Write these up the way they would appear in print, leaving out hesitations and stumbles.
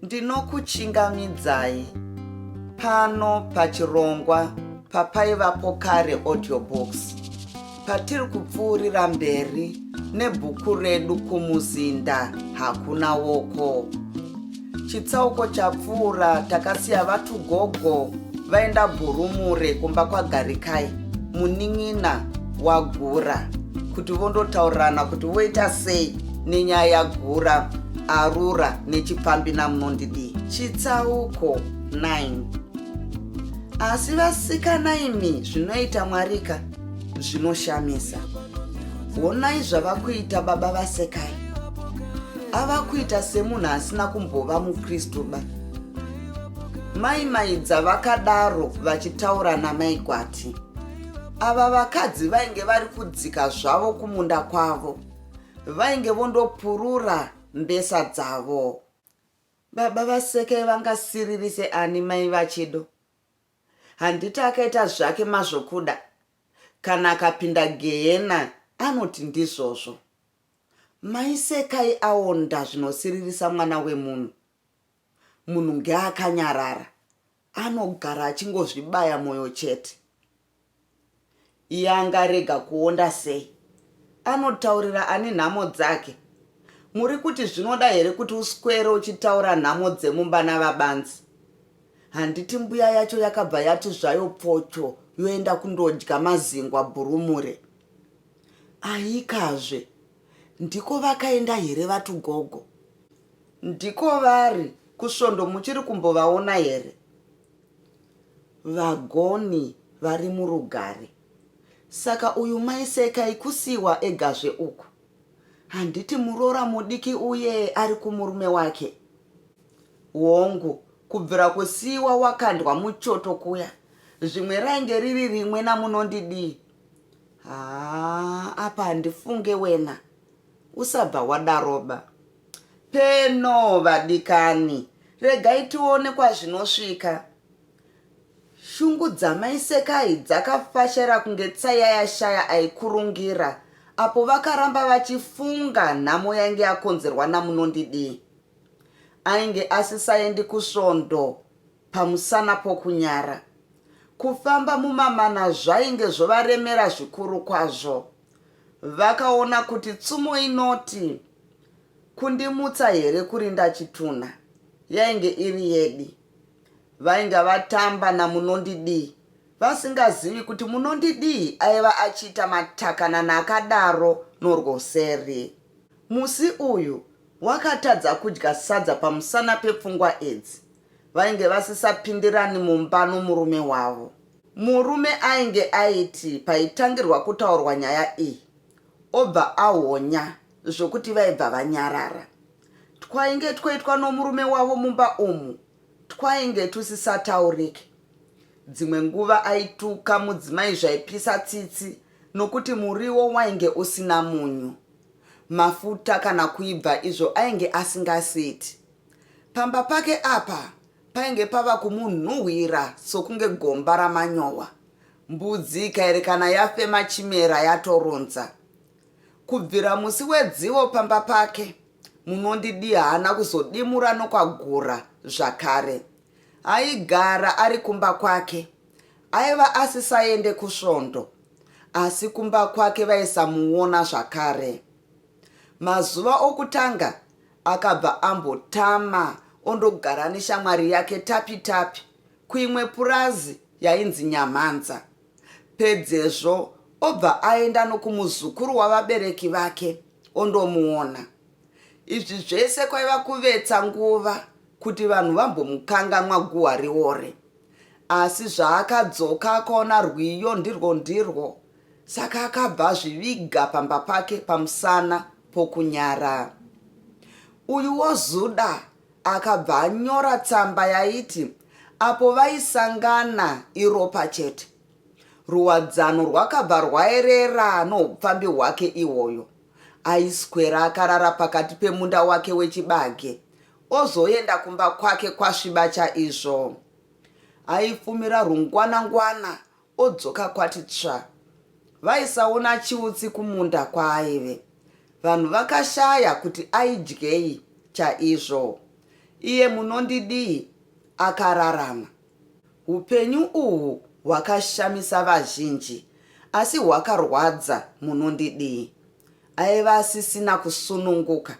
Ndinokuchingamidzai pano pachirongwa paPaivapo Kare Audiobox patiri kupfuurira mberi nebhuku redu Kumuzinda Hakuna Woko. Chitsauko chapfuura takasiya vaTugogo vaenda Bhurumure kumba kwaGarikai munin'ina waGura kuti vondotaurirana kuti voita sei nenyaya yaGura arura nechipfambi naMunondidii. Chitsauko 9 Asi vasikana imi zvinoita Mwarika zvinoshamisa. Honai zvava kuita baba vaSekai. Ava kuita semunhu asina kumbova muKristu ba. Mai Maidza vakadaro vachitaura namai Gwati. Ava vakadzi vainge vari kudzika zvavo kumunda kwavo. Vainge vondopurura mbesa dzavo. Baba vaSekai vangasiririse ani mai vaChido? Handiti akaita zvake mazvokuda? Kana akapinda gehena anoti ndizvozvo. Mai Sekai aonda zvinosiririsa mwana wemunhu. Munhu ngeakanyarara anogara achingozvibaya moyo chete. Iye angarega kuonda sei? Anotaurira ani nhamo dzake? Muri kuti zvinoda here kuti uswere uchitaura nhamo dzemumba navabanzi? Handiti mbuya yacho yakabva yati zvayo pfocho yoenda kundodya mazingwa bhurumure. Aikazve, ndiko vakaenda here vatugogo? Ndiko vari, kusvondo muchiri kumbovaona here? Vagoni vari murugare. Saka uyu mai Sekai kusiiwa egazve uku? Handiti muroora mudiki uye ari kumurume wake? Hongu, kubvira kusiiwa wakandwa muchoto kuya, zvimwe rainge riri rimwe naMunondidii. Haa, apa handifunge wena. Usabva wadaroba. Peno vadikani, regai tione kwazvinosvika. Shungu dzamai Sekai dzakafashaira kunge tsaya yashaya aikurungira apo vakaramba vachifunga nhamo yainge yakonzerwa naMunondidii. Ainge asisaendi kusvondo pamusana pokunyara. Kufamba mumamana zvainge zvovaremera zvikuru kwazvo. Vakaona kuti tsumo inoti kundimutsa here kurinda chitunha yainge iri yedi. Vainga vatamba naMunondidii vasingazivi kuti Munondidii aiva achiita matakanana akadaro norwoseri. Musi uyu wakatadza kudya sadza pamusana pepfungwa idzi. Vainge vasisapindirani mumba nomurume wavo. Murume ainge aiti paitangirwa kutaurwa nyaya iyi obva ahonya zvokuti vaibva vanyarara. Twainge twoitwa nomurume wavo mumba umu twainge tusisataurike. Dzimwe nguva aituka mudzimai zvaipisa tsitsi nokuti muriwo wainge usina munyu, mafuta kana kuibva izvo ainge asingasiti. Pamba pake apa painge pava kumunhuhwira sokunge gomba ramanyowa. Mbudzi ikaerekana yafema chimera yatorunza. Kubvira musi wedzivo pamba pake, Munondidii haana kuzodimura nokwagura zvakare. Aigara ari kumba kwake. Aiva asisaende kusvondo, asi kumba kwake vaisamuona zvakare. Mazuva okutanga akabva ambotama ondogara neshamwari yake Tapi Tapi kuimwe purazi yainzi Nyamhanza. Pedzezvo obva aenda nokumuzukuru wavabereki vake ondomuona. Izvi zvese kwaiva kuvetsa nguva kuti vanhu vambomukanganwa guhwa riore. Asi zvaakadzoka akaona rwiyo ndirwo ndirwo saka akabva azviviga pamba pake pamusana pokunyara. Uyuwo Zuda akabva anyora tsamba yaiti apo vaisangana iropa chete. Ruwadzano rwakabva rwaerera noupfambi hwake ihwoyo. Aiswera akarara pakati pemunda wake wechibage ozoenda kumba kwake kwasviba chaizvo. Aifumira rungwana-ngwana odzoka kwati tsva. Vaisaona chiutsi kumunda kwaaive. Vanhu vakashaya kuti aidyei chaizvo. Iye Munondidii akararama. Hupenyu uhu hwakashamisa vazhinji asi hwakarwadza Munondidii. Aiva asisina kusununguka.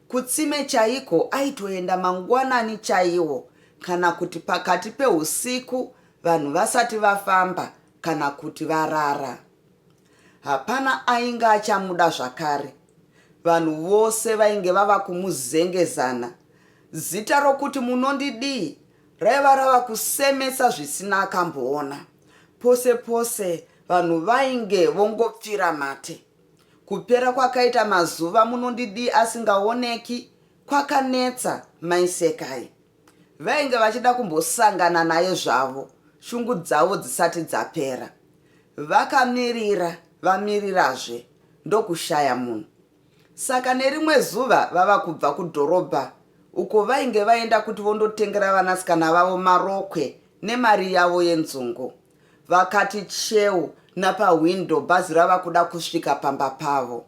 Kutsime chaiko aitoenda mangwanani chaiwo kana kuti pakati pehusiku vanhu vasati vafamba kana kuti varara. Hapana ainge achamuda zvakare. Vanhu vose vainge vava kumuzengezana. Zita rokuti Munondidii raiva rava kusemesa zvisina akamboona. Pose pose vanhu vainge vongopfira mate. Kupera kwakaita mazuva Munondidii asingaoneki kwakanetsa Mai Sekai. Vainge vachida kumbosangana naye zvavo shungu dzavo dzisati dzapera. Vakamirira vamirirazve ndokushaya munhu. Saka nerimwe zuva vava kubva kudhorobha uko vainge vaenda kuti vondotengera vanasikana vavo marokwe nemari yavo yenzungu. Vakati cheu napahwindo bhazi rava kuda kusvika pamba pavo.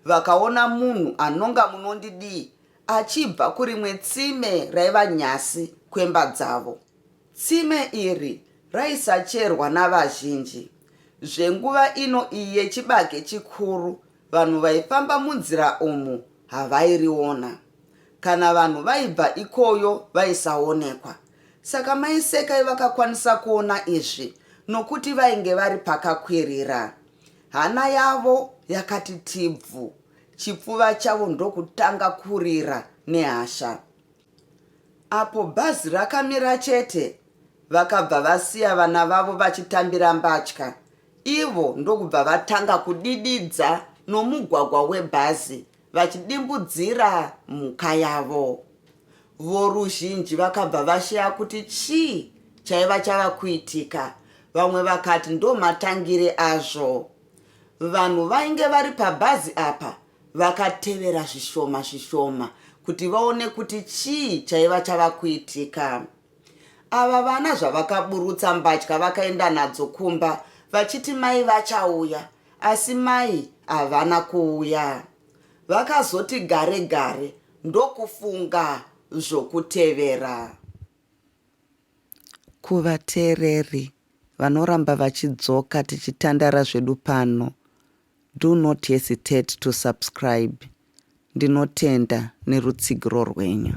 Vakaona munhu anonga Munondidii achibva kurimwe tsime raiva nyasi kwemba dzavo. Tsime iri raisacherwa navazhinji. Zvenguva ino iyi yechibage chikuru vanhu vaifamba munzira umu havairiona. Kana vanhu vaibva ikoyo vaisaonekwa. Saka mai Sekai vakakwanisa kuona izvi nokuti vainge vari pakakwirira. Hana yavo yakati tibvu, chipfuva chavo ndokutanga kurira nehasha. Apo bhazi rakamira chete, vakabva vasiya vana vavo vachitambira mbatya, ivo ndokubva vatanga kudididza nomugwagwa webhazi vachidimbudzira mhuka yavo. Voruzhinji vakabva vashaya kuti chii chaiva chava kuitika, vamwe vakati ndomatangire azvo. Vanhu vainge vari pabhazi apa vakatevera zvishoma zvishoma kuti vaone kuti chii chaiva chava kuitika. Ava vana zvavakaburutsa mbatya vakaenda nadzo kumba vachiti mai vachauya asi mai havana kuuya. Vakazoti gare gare ndokufunga zvokutevera. Kuvateereri vanoramba vachidzoka tichitandara zvedu pano, do not hesitate to subscribe. Ndinotenda nerutsigiro rwenyu.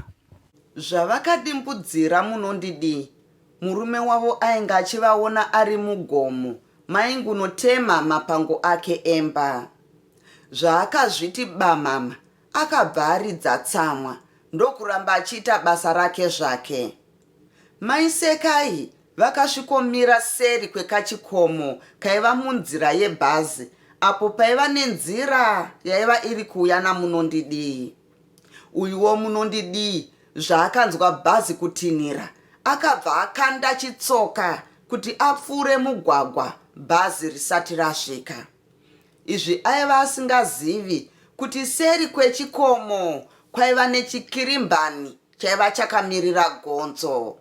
Zvavakadimbudzira Munondidii, murume wavo ainge achivaona ari mugomo maingunotema mapango ake emba. Zvaakazviti bamama akabva aridza tsamwa ndokuramba achiita basa rake zvake. Mai Sekai vakasvikomira seri kwekachikomo kaiva munzira yebhazi apo paiva nenzira yaiva iri kuuya naMunondidii. Uyuwo Munondidii zvaakanzwa bhazi kutinhira akabva akanda chitsoka kuti apfuure mugwagwa bhazi risati rasvika. Izvi aiva asingazivi kuti seri kwechikomo kwaiva nechikirimbani chaiva chakamirira gonzo.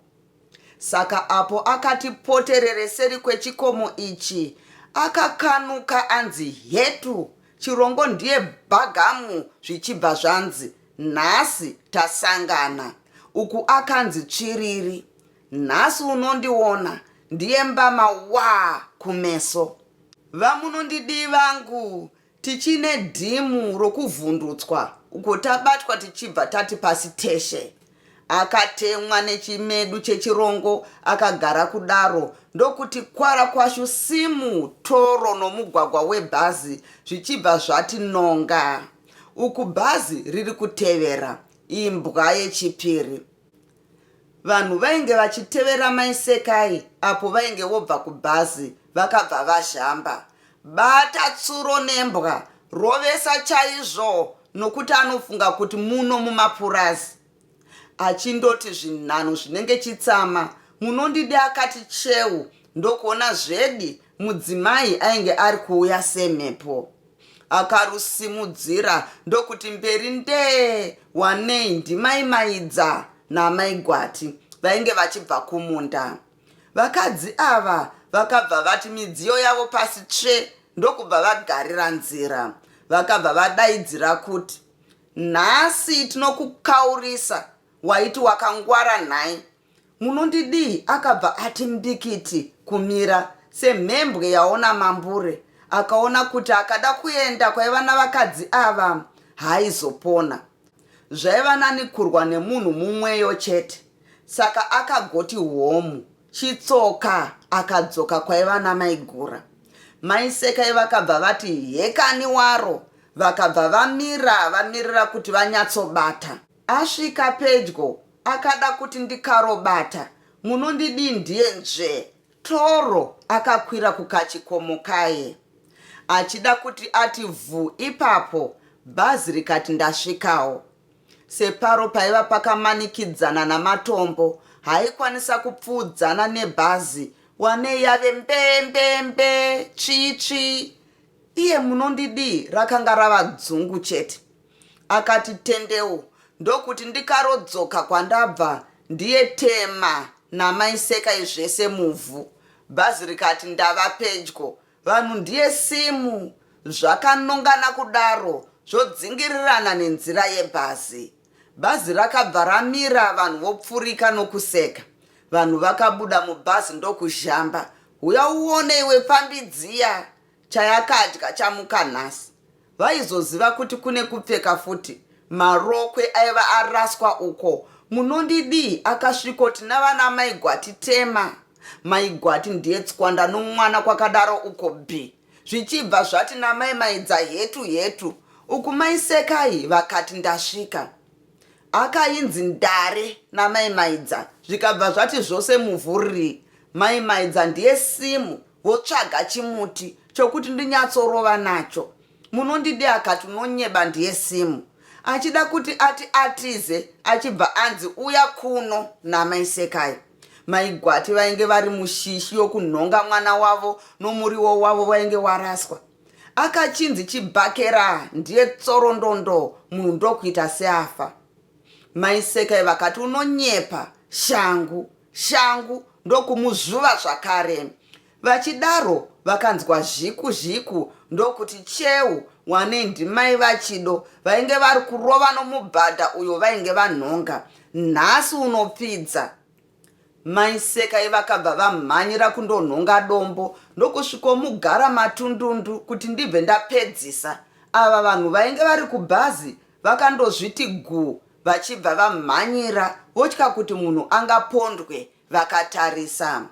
Saka apo akati poterere seri kwechikomo ichi, akakanuka anzi hetu, chirongo ndiye bhagamu zvichibva zvanzi nhasi tasangana. Uku akanzi tsviriri, nhasi unondiona ndiye mbama waa kumeso. Vamunondidii vangu Tichine dhimu rokuvhundutswa uko tabatwa tichibva tati pasi teshe. Akatemwa nechimedu chechirongo akagara kudaro ndokuti kwara kwashu simu toro nomugwagwa webhazi zvichibva zvati nonga. Uku bhazi riri kutevera imbwa yechipiri. Vanhu vainge vachitevera mai Sekai apo vainge vobva kubhazi vakabva vazhamba. Bata tsuro nembwa, rovesa chaizvo nokuti anofunga kuti muno mumapurazi. Achindoti zvinhanho zvinenge chitsama, Munondidi akati cheu ndokuona zvedi mudzimai ainge ari kuuya semhepo. Akarusimudzira ndokuti mberi ndee wanei ndimai Maidza naamai Gwati vainge vachibva kumunda. Vakadzi ava vakabva vati midziyo yavo pasi tsve ndokubva vagarira nzira. Vakabva vadaidzira kuti, Nhasi tinokukaurisa. Waiti wakangwara nhai? Munondidii? Akabva ati mbikiti kumira semhembwe yaona mambure. Akaona kuti akada kuenda kwaiva navakadzi ava haaizopona. Zvaiva nani kurwa nemunhu mumweyo chete. Saka akagoti homu chitsoka akadzoka kwaiva namaigura. Mai Sekai vakabva vati hekani waro vakabva vamira vamirira kuti vanyatsobata. Asvika pedyo akada kuti ndikarobata munondidii ndiye nzvee toro akakwira kukachikomo kaye achida kuti ati vhu ipapo bhazi rikati ndasvikawo. Separo paiva pakamanikidzana namatombo haikwanisa kupfuudzana nebhazi wanei yave mbee mbee mbee tsvii tsvii iye munondidii rakanga rava dzungu chete. Akati tendeu ndokuti ndikarodzoka kwandabva ndiye tema namai Sekai zvese muvhu. Bhazi rikati ndava pedyo vanhu ndiye simu zvakanongana kudaro zvodzingirirana nenzira yebhazi. Bhazi rakabva ramira vanhu vopfurika nokuseka. Vanhu vakabuda mubhazi ndokuzhamba. Huya uone iwe pfambi dziya chayakadya chamuka nhasi. Vaizoziva kuti kune kupfeka futi. Marokwe aiva araswa uko. Munondidii akasvikoti navana mai Gwati tema. Mai Gwati ndiye tswanda nomwana kwakadaro uko bhi. Zvichibva zvati namai Maidza hetu hetu. Uku mai Sekai vakati ndasvika. Akainzi ndare namai Maidza zvikabva zvati zvose muvhu rii. Mai Maidza ndiye simu votsvaga chimuti chokuti ndinyatsorova nacho. Munondidi akati unonyeba ndiye simu. Achida kuti ati atize achibva anzi uya kuno namai Sekai. Mai Gwati vainge vari mushishi yokunhonga mwana wavo nomuriwo wavo wainge waraswa. Akachinzi chibhakera ndiye tsorondondo munhu ndokuita seafa. Mai Sekai vakati unonyepa shangu shangu ndokumuzvuva zvakare. Vachidaro vakanzwa zhiku zhiku ndokuti cheu wanei ndimai vaChido vainge vari kurova nomubhadha uyo vainge vanhonga. Nhasi unopfidza. Mai Sekai vakabva vamhanyira kundonhonga dombo ndokusvikomugara matundundu kuti ndibve ndapedzisa. Ava vanhu vainge vari kubhazi vakandozviti gu vachibva vamhanyira votya kuti munhu angapondwe vakatarisa.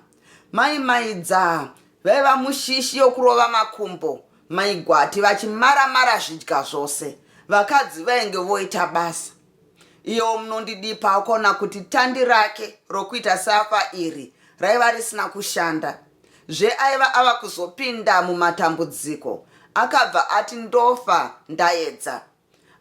Mai Maidza vaiva mushishi yokurova makumbo Mai Gwati vachimara-mara zvidya zvose. Vakadzi vainge voita basa. Iyewo Munondidipa akaona kuti tandi rake rokuita seafa iri raiva risina kushanda. Zve aiva ava kuzopinda mumatambudziko. Akabva ati ndofa ndaedza.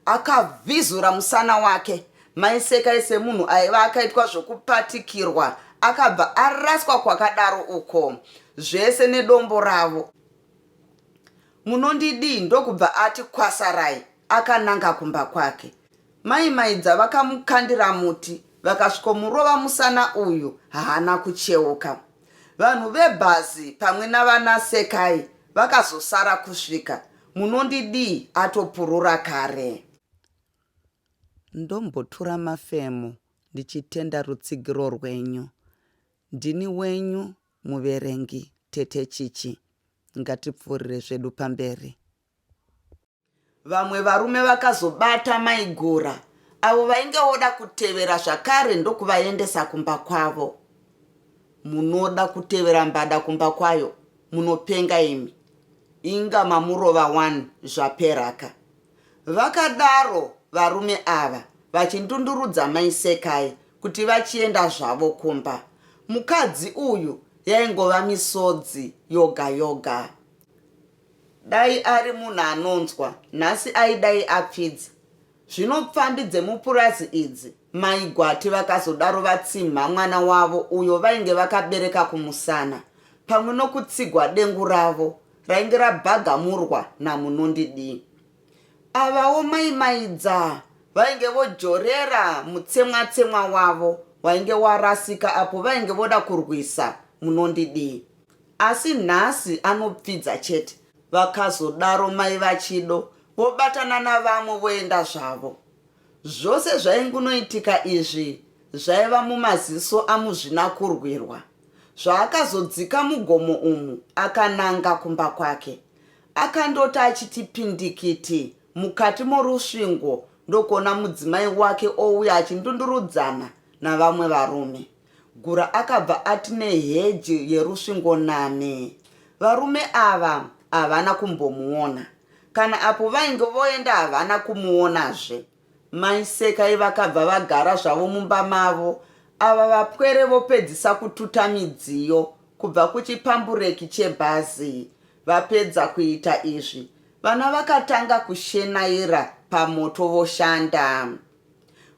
Akavhizura musana wake. Mai Sekai semunhu aiva akaitwa zvokupatikirwa akabva araswa kwakadaro uko zvese nedombo ravo. Munondidii ndokubva ati kwasarai akananga kumba kwake. Mai Maidza vakamukandira muti vakasvikomurova musana uyu haana kucheuka. Vanhu vebhazi pamwe navana Sekai vakazosara kusvika Munondidii atopurura kare. Ndombotura mafemo ndichitenda rutsigiro rwenyu. Ndini wenyu muverengi Tete Chichi. Ngatipfuurire zvedu pamberi. Vamwe varume vakazobata Mai Gura avo vainge voda kutevera zvakare ndokuvaendesa kumba kwavo. Munoda kutevera mbada kumba kwayo munopenga imi. Inga mamurova wani zvaperaka. Vakadaro varume ava vachindundurudza Mai Sekai kuti vachienda zvavo kumba. Mukadzi uyu yaingova misodzi yoga yoga. Dai ari munhu anonzwa nhasi aidai apfidza. Zvino pfambi dzemupurazi idzi, Mai Gwati vakazodaro vatsimha mwana wavo uyo vainge vakabereka kumusana pamwe nokutsigwa dengu ravo rainge rabhagamurwa naMunondidii. Avawo Mai Maidza vainge vojorera mutsemwa-tsemwa wavo wainge warasika apo vainge voda kurwisa Munondidii. Asi nhasi anopfidza chete. Vakazodaro mai vaChido vobatana navamwe voenda zvavo. Zvose zvaingunoitika izvi zvaiva mumaziso aMuzvinakurwirwa. Zvaakazodzika mugomo umu akananga kumba kwake. Akandoti achiti pindikiti mukati morusvingo ndokuona mudzimai wake ouya achindundurudzana navamwe varume. Gura akabva ati neheji yerusvingo name. Varume ava havana kumbomuona. Kana apo vainge voenda havana kumuonazve. Mai Sekai vakabva vagara zvavo mumba mavo, ava vapwere vopedzisa kututa midziyo kubva kuchipambureki chebhazi. Vapedza kuita izvi, vana vakatanga kushenaira pamoto voshanda.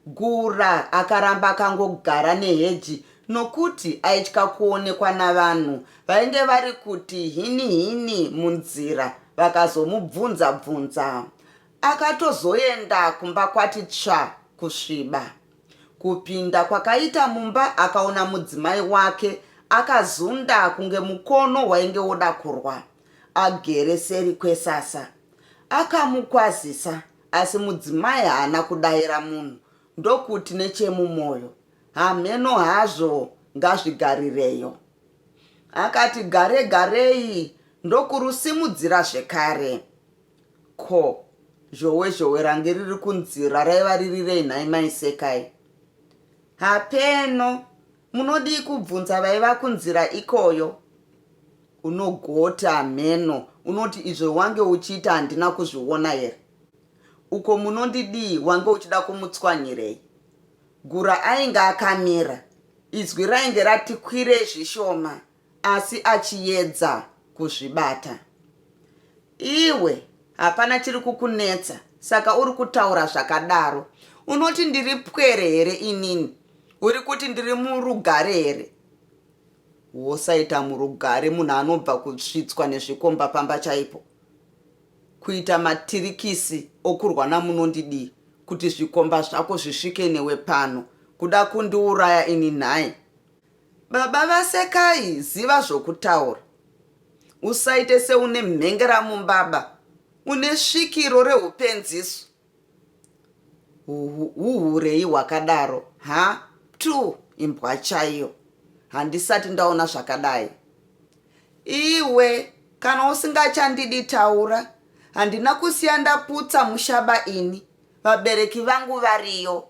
Gura akaramba akangogara neheji nokuti aitya kuonekwa navanhu vainge vari kuti hini hini munzira vakazomubvunza bvunza. Akatozoenda kumba kwati tsva kusviba. Kupinda kwakaita mumba akaona mudzimai wake akazunda kunge mukono wainge woda kurwa, agere seri kwesasa. Akamukwazisa asi mudzimai haana kudaira munhu ndokuti nechemumoyo, Hamheno hazvo ngazvigarireyo. Akati gare garei ndokurusimudzira zvekare. Ko, zhowe zhowe range riri kunzira raiva riri rei nhai mai Sekai? Hapeno, munodii kubvunza vaiva kunzira ikoyo? Unogoti hameno, unoti izvo wange uchiita handina kuzviona here? Uko munondidii wange uchida kumutswanyirei? Gura ainge akamira, izwi rainge rati kwirei zvishoma asi achiedza kuzvibata. Iwe hapana chiri kukunetsa saka uri kutaura zvakadaro. Unoti ndiri pwere here inini? Uri kuti ndiri murugare here? Wosaita murugare munhu anobva kusvitswa nezvikomba pamba chaipo. Kuita matirikisi okurwa naMunondidii kuti zvikomba zvako zvisvike newe pano. Kuda kundiuraya ini nhai? Baba vaSekai ziva zvokutaura. Usaite seune mhengera mumbaba. Une svikiro reupenzisu. Huhurei hwakadaro ha tu imbwa chaiyo. Handisati ndaona zvakadai. Iwe kana usingachandidi taura. Handina kusiya ndaputsa mushaba ini. Vabereki vangu variyo.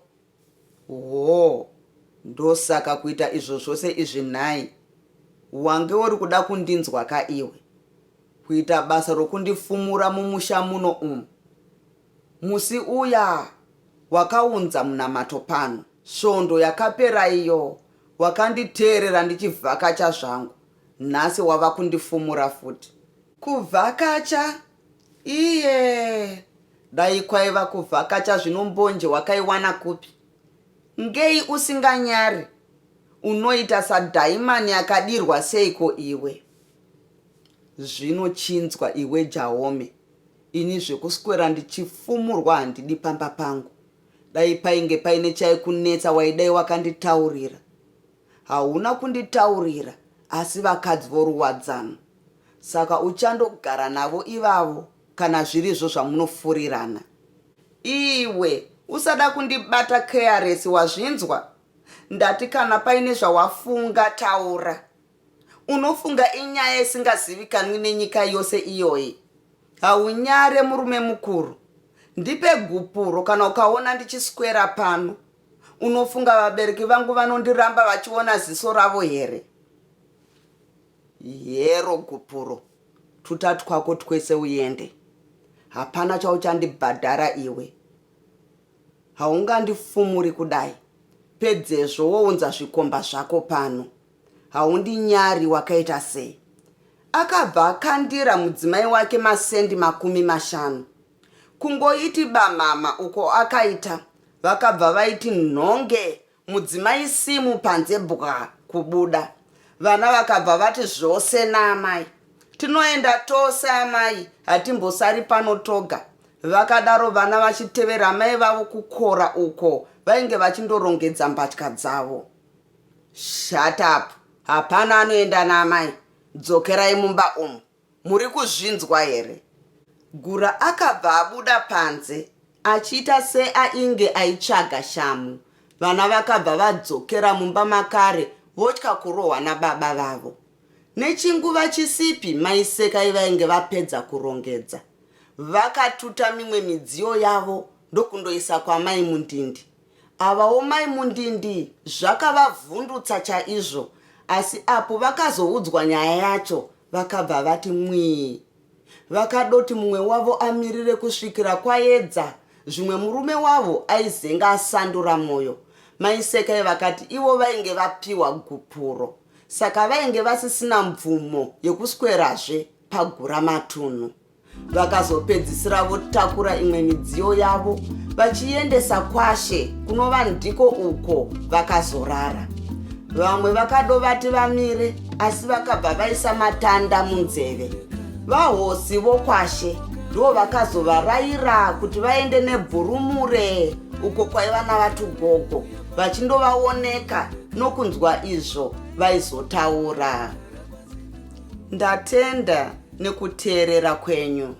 Hoo ndosaka kuita izvo zvose izvi nhai? Wange uri kuda kundinzwa ka iwe? Kuita basa rokundifumura mumusha muno umu. Musi uya wakaunza munamato pano svondo yakapera iyo wakanditeerera ndichivhakacha zvangu nhasi wava kundifumura futi. Kuvhakacha? Iye dai kwaiva kuvhakacha zvino mbonje wakaiwana kupi? Ngei usinganyari? Unoita sadhaimani akadirwa seiko iwe? Zvino chinzwa iwe Jaome, ini zvekuswera ndichifumurwa handidi pamba pangu. Dai painge paine chaikunetsa waidai wakanditaurira. Hauna kunditaurira asi vakadzi voruwadzano. Saka uchandogara navo ivavo kana zvirizvo zvamunofurirana. Iwe usada kundibata careless wazvinzwa? Ndati kana paine zvawafunga taura. Unofunga inyaya isingazivikanwi nenyika yose iyoyi? Haunyare murume mukuru. Ndipe gupuro kana ukaona ndichiswera pano. Unofunga vabereki vangu vanondiramba vachiona ziso ravo here? Hero gupuro, tuta twako twese uende. Hapana chauchandibhadhara iwe. Haungandifumuri kudai. Pedzezvo wounza zvikomba zvako pano. Haundinyari wakaita sei? Akabva akandira mudzimai wake masendi 50. Kungoiti bamama uko akaita, vakabva vaiti nhonge mudzimai simu panze bwa kubuda. Vana vakabva vati zvose naamai. Tinoenda tose amai, hatimbosari pano toga. Vakadaro vana vachitevera amai vavo kukora uko vainge vachindorongedza mbatya dzavo. Shut up, hapana anoenda naamai, dzokerai mumba umu. Muri kuzvinzwa here? Gura akabva abuda panze. achiita seainge aitsvaga shamhu. Vana vakabva vadzokera mumba makare votya kurohwa nababa vavo. Nechinguva chisipi mai Sekai vainge vapedza kurongedza. Vakatuta mimwe midziyo yavo ndokundoisa kwamai Mundindi. Avawo mai Mundindi zvakavavhundutsa chaizvo asi apo vakazoudzwa nyaya yacho vakabva vati mwii. Vakadoti mumwe wavo amirire kusvikira kwaedza zvimwe murume wavo aizenga asandura moyo. Mai Sekai vakati ivo vainge vapiwa gupuro saka vainge vasisina mvumo yekuswerazve paguramatunhu. Vakazopedzisira votakura imwe midziyo yavo vachiendesa kwashe kunova ndiko uko vakazorara. Vamwe vakadovati vamire asi vakabva vaisa matanda munzeve. Vahosi vokwashe ndivo vakazovarayira kuti vaende nebhurumure uko kwaiva navatugogo vachindovaoneka nokunzwa izvo vaizotaura. Ndatenda nekuteerera kwenyu.